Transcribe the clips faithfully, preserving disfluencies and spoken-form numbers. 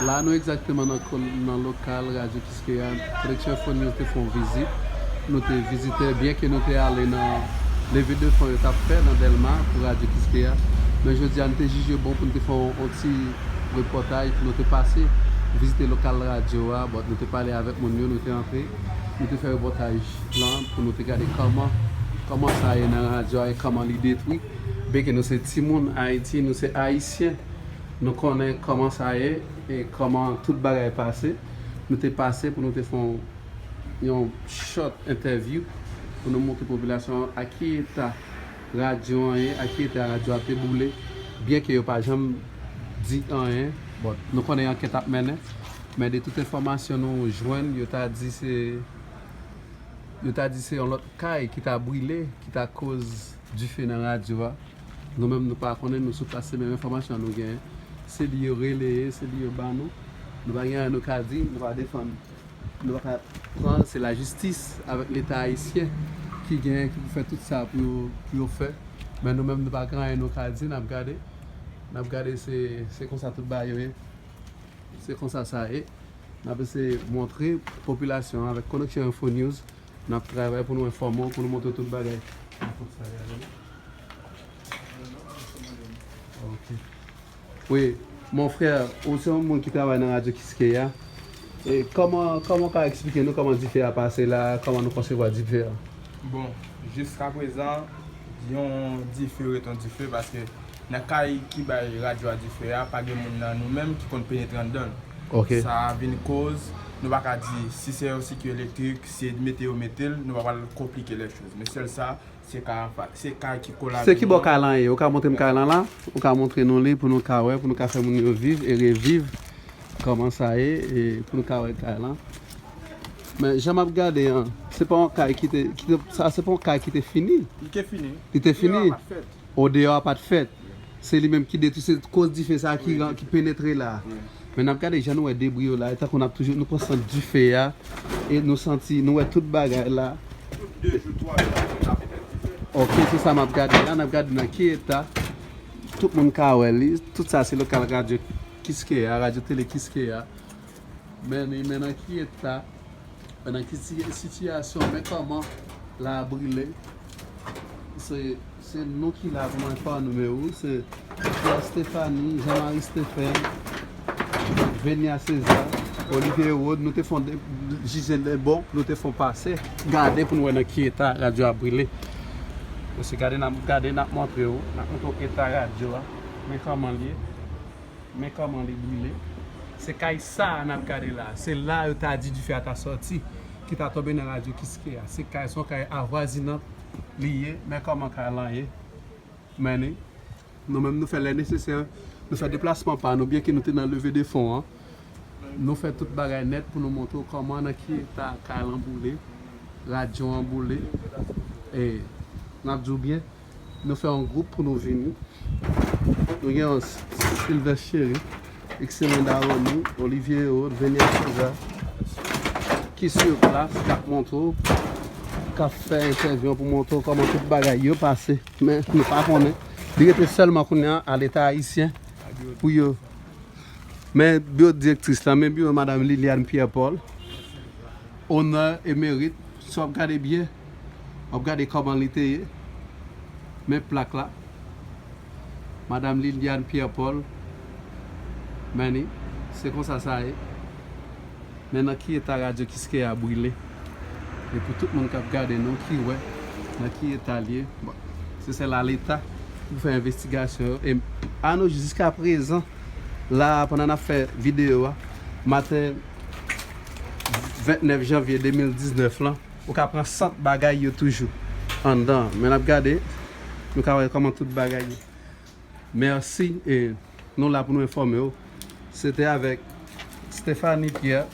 La, nou egzakteman nan kol-, nan lokal Radyo Kiskeya. Koneksyon Info News te fè yon vizit. Nou te vizitè, byen ke nou te ale nan leve de fon yo t ap fè nan Dèlma pou Radyo Kiskeya. Men jodi a, nou te jije bon pou nou te fè yon, yon ti repòtaj, pou nou te pase vizite lokal radyo a. Bon, nou te pale avèk moun yo, nou te antre, nou te fè repòtaj lan pou nou te gade kòman, kòman sa ye nan radyo a e kòman li detwi. Byen ke nou se timoun Ayiti, nou se Ayisyen, nou konnen kòman sa ye e kòman tout bagay pase. Nou te pase pou nou te fè yon, yon short entèvyou pou nou montre popilasyon an a ki eta radyo an ye, a ki eta radyo a te boule, byen ke yo pa janm di anyen. Bon, nou konnen ankèt ap mennen, men de tout enfòmasyon nou jwenn, yo ta di se, yo ta di se yon lòt kay ki ta brile, ki ta koz dife nan radyo a. Nou menm, nou pa konnen, nou sou plas, se menm enfòmasyon nou genyen. Se li yo releye, se li yo ba nou. Nou pa gen anyen nou ka di, nou pa defann. Nou pa ka pran, se lajistis avèk Leta ayisyen ki genyen, ki pou fè tout sa pou yo, pou yo fè. Men nou menm, nou pa gen anyen nou ka di, n ap gade. N ap gade, se, se konsa tout bagay yo ye. Se konsa sa ye. N ap eseye montre popilasyon an avèk Koneksyon Info News. N ap travay pou nou enfòme w, pou nou montre w tout bagay. Ok. Wi, mon frè, ou se yon moun ki travay nan Radyo Kiskeya. E kòman, kòman w ka eksplike nou kòman dife a pase la, kòman nou konsevwa dife a? Bon, jiskaprezan, yon dife ret yon dife, paske nan kay ki bay radyo a dife a, pa gen moun nan nou menm ki konn penetre anndan l. Ok. Sa vin koz, nou pa ka di si se yon sikui elektrik, si mete yo mete l, nou pa pral konplike lèchoz. Men sèl sa, se kay an fa-, se kay ki kole avè nou an. Se ki bò kay lan ye? Ou ka montre m kay lan la? Ou ka montre nou li pou nou ka wè, pou nou ka fè moun yo viv e reviv kòman sa ye, e pou nou ka wè kay lan. Men jan m ap gade an, se pa yon kay ki te, ki te, sa se pa yon kay ki te fini. Li te fini. Li te fini. Deyò a pa t fèt. O, deyò a pa t fèt. Se li menm ki detwi, se koz dife sa ki, wi, ran-, ki penetre la. Wi. Men n ap gade jan nou wè debri yo la, e tankou n ap toujou, nou konn sant dife a, e nou santi, nou wè tout bagay la. Tout de jou, twa jou, n ap etenn dife. Ok, se sa m ap gade la, n ap gade nan ki eta. Tout moun ka wè li, tout sa se lokal radyo Kiskeya, radyo tele Kiskeya. Men, men nan ki eta, men nan ki si-, sitiyasyon, men kòman la brile. Se, se nou ki la pou mwen pa nomme ou, se Pierre Stéphanie, Jean-Marie Stephen, Venia César, Olivier Herode, nou te fon de, jije le bon, nou te fon pase, gade pou nou wè nan ki eta radyo a brile. Mesye, gade, n ap gade, n ap montre ou, n ap montre ou eta radyo a, men kòman l ye. Men kòman li brile. Se kay sa a n ap gade la. Se la yo ta di dife a ta sòti, ki ta tonbe nan radyo Kiskeya. Se kay, se yon kay avwazinant li ye, men kòman kay lan ye. Men ni, nou menm nou fè lè nesesè, nou fè deplasman pa nou, byen ke nou te nan leve de fon an. Nou fè tout bagay nèt pou nou montre w kòman nan ki eta kay lan boule, radyo an boule. E n ap di w byen, nou fè yon gwoup pou nou vini. Nou gen yon S-, Sylvestre Chéry, Excellent Daroni, Olivier Herode, Venia César, ki sur plas, k ap montre w, k ap fè entèvyou an pou montre w kòman tout bagay yo pase. Men nou pa konnen. Li rete sèlman kounye a, a Leta ayisyen pou yo. Men biwo direktris la, men biwo madanm Liliane Pierre Paul. Onè e merit, si w ap gade byen, w ap gade kòman li te ye. Men plak la. Madanm Liliane Pierre Paul. Men ni, se konsa sa ye. Men nan ki eta radyo Kiskeya brile. E pou tout moun k ap gade nou, ki wè nan ki eta l ye. Bon, se sèl a Leta pou fè envestigasyon yo. E a nou jou, jiska prezan, la, pandan n ap fè videyo a, maten vennèf janvye de mil diznèf lan, ou ka pran sant bagay yo toujou anndan. Men n ap gade, nou ka wè kòman tout bagay ye. Mèsi, e nou la pou nou enfòme w. Se te avèk Stéphanie Pierre,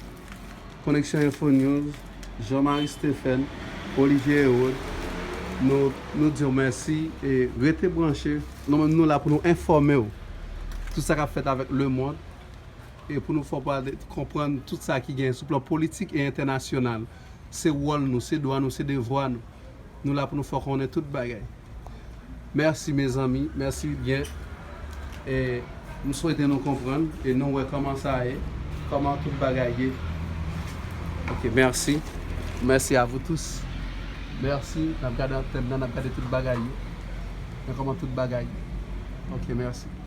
Koneksyon Info News, Jean-Marie Stephen, Olivier Herode. Nou, nou di w mèsi e rete branche. Nou menm, nou la pou nou enfòme w tout sa k ap fèt avèk lemonn e pou nou fè w pale, konprann tout sa ki genyen sou plan politik e entènasyonal. Se wòl nou, se dwa nou, se devwa nou. Nou la pou nou fè w konnen tout bagay. Mèsi, mezanmi. Mèsi byen. E m swete nou konprann e nou wè kòman sa ye. Kòman tout bagay ye? Ok, mèsi. Mèsi a vous tous. Mèsi. N ap gade antèn nan, n ap gade tout bagay yo. Men kòman tout bagay ye. Ok, mèsi.